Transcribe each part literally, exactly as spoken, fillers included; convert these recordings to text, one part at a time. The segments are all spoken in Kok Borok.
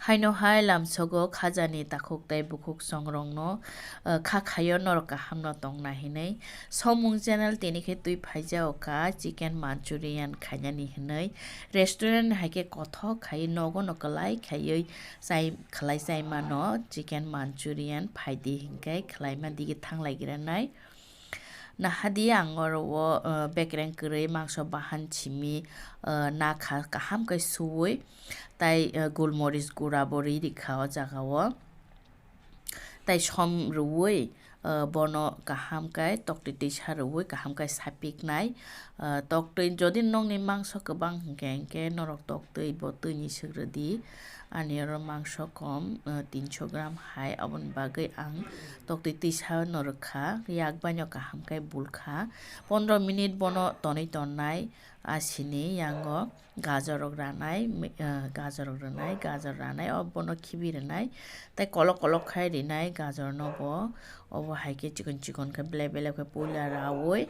Haino hai lamsogo khajani takhuk tei bukhuk songrokno, eh, kha khaio norok kahamno tongna hinwi. Somung channel tini khe twi phaijao kha chicken manchurian khainani hinwi. Restaurant hai khe kothok khai nogo no kwlai khaiwi chai, khlai chai mano chicken manchurian phaidi hinkhe khlaima digi thanglai granai. Nahadi ang oro o, eh, bekereng kwrwi mangso bahan simi, eh, nakha kaham khe suwi tai, eh, gulmoris gura bo rwi rikha o jaga o. Tai som rwui, eh, bono kaham khe toktwi twisa rwui kaham khe sapiknai. Eh, toktwi jodi nokni mangso kwbang hinkhe, hinkhe norok toktwi bo twini swk rwdi. Ani oro mangso kom, eh, tinso gram hai, aboni bagwi ang toktwi twisa no rwkha, yak baino kaham khe bulkha. Pondro minute bono tonwi tonnai, asini yango gajor rok ranai, mi-, eh, gajor rok rwnai, gajor ranai, o bono khibi rwnai, tei kolok kolok khai rinai gajor no bo, obo hai khe chikon chikon khe belep belep khe puila raui,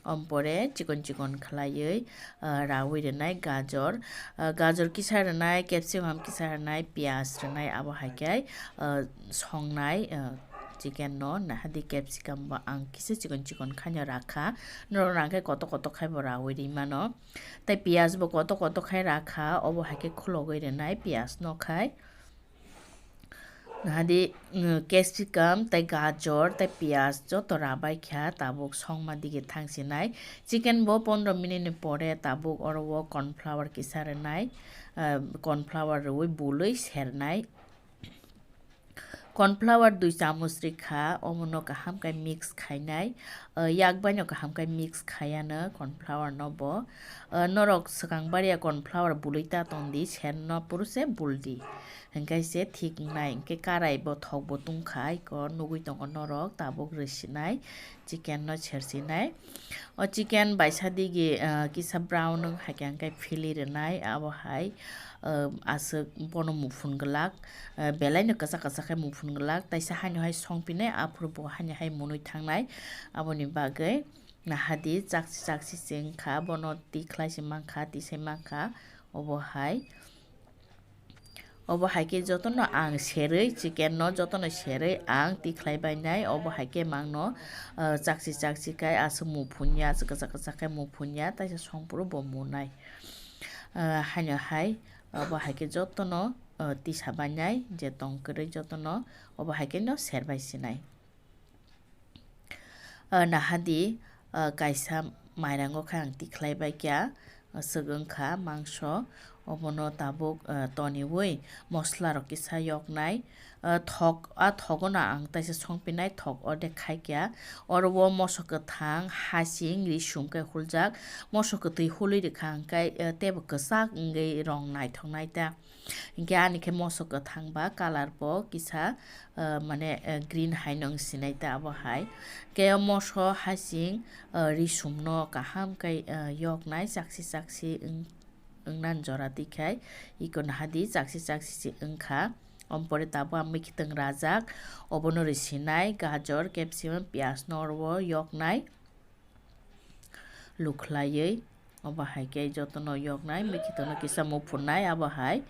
ompore chikon chikon khlaiwi, ah, raui rwnai gajor, ah, gajor kisa rwnai, capsicum kisa rwnai, piyaj rwnai, abo hai khe, ah, songnai, ah, chicken no. Nahadi capsicum bo ang kisa chikon chikon khaino rakha, norok rang khe koto koto khai bo raui ri mano, tei piyaj bo koto koto khai rakha, obo hai khe khulogwi rwnai piyaj no khai. Nahadi, mm, capsicum tei gajor tei piyaj joto rabai kha, tabuk songma dige thangsinai. Chicken bo pondro minute ni pore tabuk oro o corn flour kisa rwnai, ah, corn flour rwui bului sernai. Corn flour dui chamuch rikha, omono kaham khe mix khainai. Ah, yak baino kaham khe mix khaiano corn flour no bo. Ah, norok swkang baria corn flour bului ta tongdi, serno puruse buldi. Hinkhe se thik wngnai, hinkhe karai bo thok bo tungkha, iko nugui tongo norok, tabuk rwsinai, chicken no sersinai. O chicken baisa digi, ah, kisa brown wng hai khe, hinkhe phili rwnai, abo hai, ah, aswk bono muphun glak, ah, belai no kwchak kwchak khe muphun glak, taisa haino hai songpinai, aphuru bo haino hai mwnwi thangnai, aboni bagwi nahadi chakchi chakchi se wngkha, bono tikhlai se mankha, tisai mankha, obo hai. Obo hai khe jotono ang serwi, chicken no jotono serwi ang tikhlai bainai. Obo hai khe mangno, ah, chakchi chakchi khai aswk muphun ya, aswk kwchak kwchak khe muphun ya, taisa songphuru bo munai. Ah, haino hai, obo hai khe jotono, ah, tisa bainai, je tong kwrwi jotono, obo hai khe no serbai sinai. Ah, nahadi, ah, kaisa mairango khe ang tikhlai bai kha, ah, swk wngkha mangso, obono tabuk, ah, toniwi mosla rok kisa yoknai, ah, thok, ah, thogono ang taisa songpinai, thok ordek khai kha, oro o moso kwthang, hasing, risum khe huljak, moso kwthwi hului rikha hwnkhe, ah, teibo kwchak wngwi rong naithoknai ta. Hinkhe ani khe moso kwthang ba colour bo kisa, ah, mane, ah, green hai no wng sinai ta abo hai. Khe o moso hasing, ah, risum no kaham khe, ah, yoknai chakchi chakchi wng, wngna jora twi khai iko nahadi chakchi chakchi se wngkha. Ompore tabuk ang mwkhitwng rajak, obono risinai, gajor, capsicum, piyaj no oro o yoknai. Lukhlaiwi obo hai khe jotono yoknai, mwkhitwngno kisa muphunai, abo hai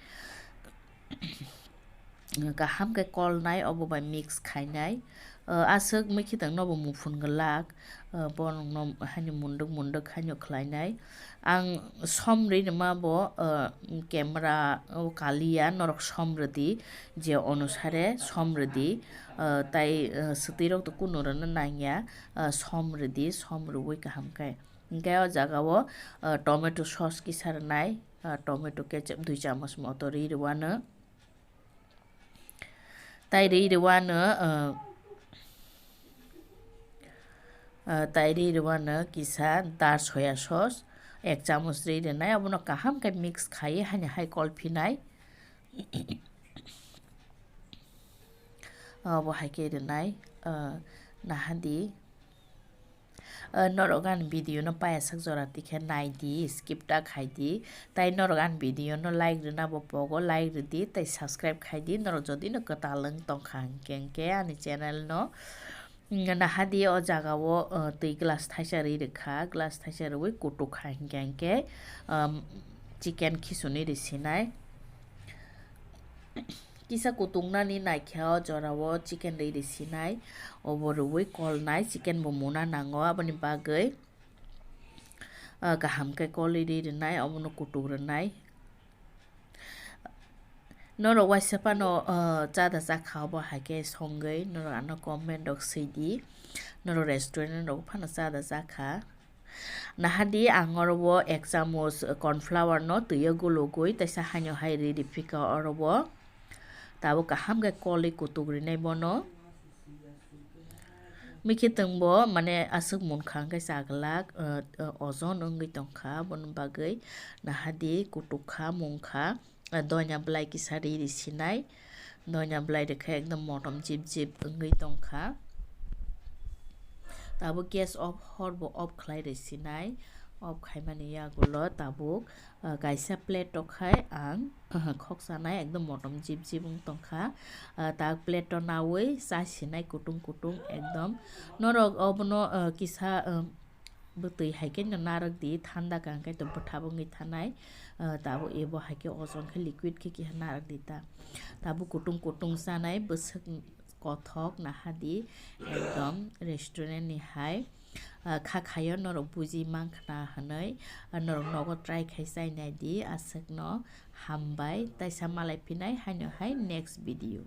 kaham khe kolnai, obo bai mix khainai. Ah, aswk mwkhitwngno bo muphun glak, ah, borokno haino munduk munduk haino khlainai. Ang som rwi rwma bo, ah, camera o kaliya, norok som rwdi, je onusare som rwdi, ah, tai, ah, swtwi rok to kunu rwna nangya. Ah, som rwdi, som rwui kaham khe. Hinkhe o jaga o, ah, tomato sauce kisa rwnai, ah, tomato ketchup dui chamoch moto rwi rwano. Tai rwi rwano, ah, ah, tai rwi rwano kisa dar soya sauce ek chamoch rwi rwnai, obono kaham khe mix khai haino hai kolphinai. Obo hai khe rwnai, ah, nahadi. Ah, norok ani video no payasak jora tikhe naidi, skip ta khaidi. Tai norok ani video no like rwna bo pogo, like rwdi, tai subscribe khaidi. Norok jodi no kwtal wng tongkha hinkhe, hinkhe ani channel no, mm, nahadi o jaga o, ah, twi glass thaisa rwi rwkha, glass thaisa rwi kutuk kha hinkhe, hinkhe, um, chicken khisuni risinai. Kisa kutung nani naikhe o jora o chicken rwi rwi sinai, obo rwui kolnai, chicken bo muna nango, aboni bagwi, ah, kaham khe kolwi rwi rwnai, obono kutuk rwnai. Norok waisa phano, ah, cha da cha kha obo hai khe songwi, norok ano comment rok swi di, norok restaurant rok phano cha da cha kha. Nahadi ang oro o ek chamuch corn flour no twi o gulugwi teisa haino hai riri phika oro o. Tabuk kaham khe kolwi kutuk rinai bono. Mikhe tongbo mane aswk munkha hwnkhe chaglak, uh, uh, ojon wngwi tongkha, aboni bagwi nahadi kutuk kha, mungkha. Ah, doina bwlai kisa ri ri sinai. Doina bwlai rwkhe ekdom motom jip jip wngwi tongkha. Tabuk gas off, hor bo off khlai rwi sinai. Off khaimani yagulo tabuk, ah, kaisa plate o khai ang khoksanai ekdom motom jip jip wng tongkha. Ah, tak plate o naui cha sinai kutung kutung ekdom. Norok obono, ah, kisa, ah, bwtwi hai khe no narwk di, thanda ka hwnkhe to bwthap wngwi thanai. Ah, tabuk ebo hai khe ojon khe liquid khe keha narwk di ta. Tabuk kutung kutung chanai bwswk kothok nahadi ekdom restaurant ni hai. Ah, kha khaio norok buji mankha hwnwi, ah, norok nogo try khai chai nai di, aswk no hambai, taisa malai phinai haino hai next video.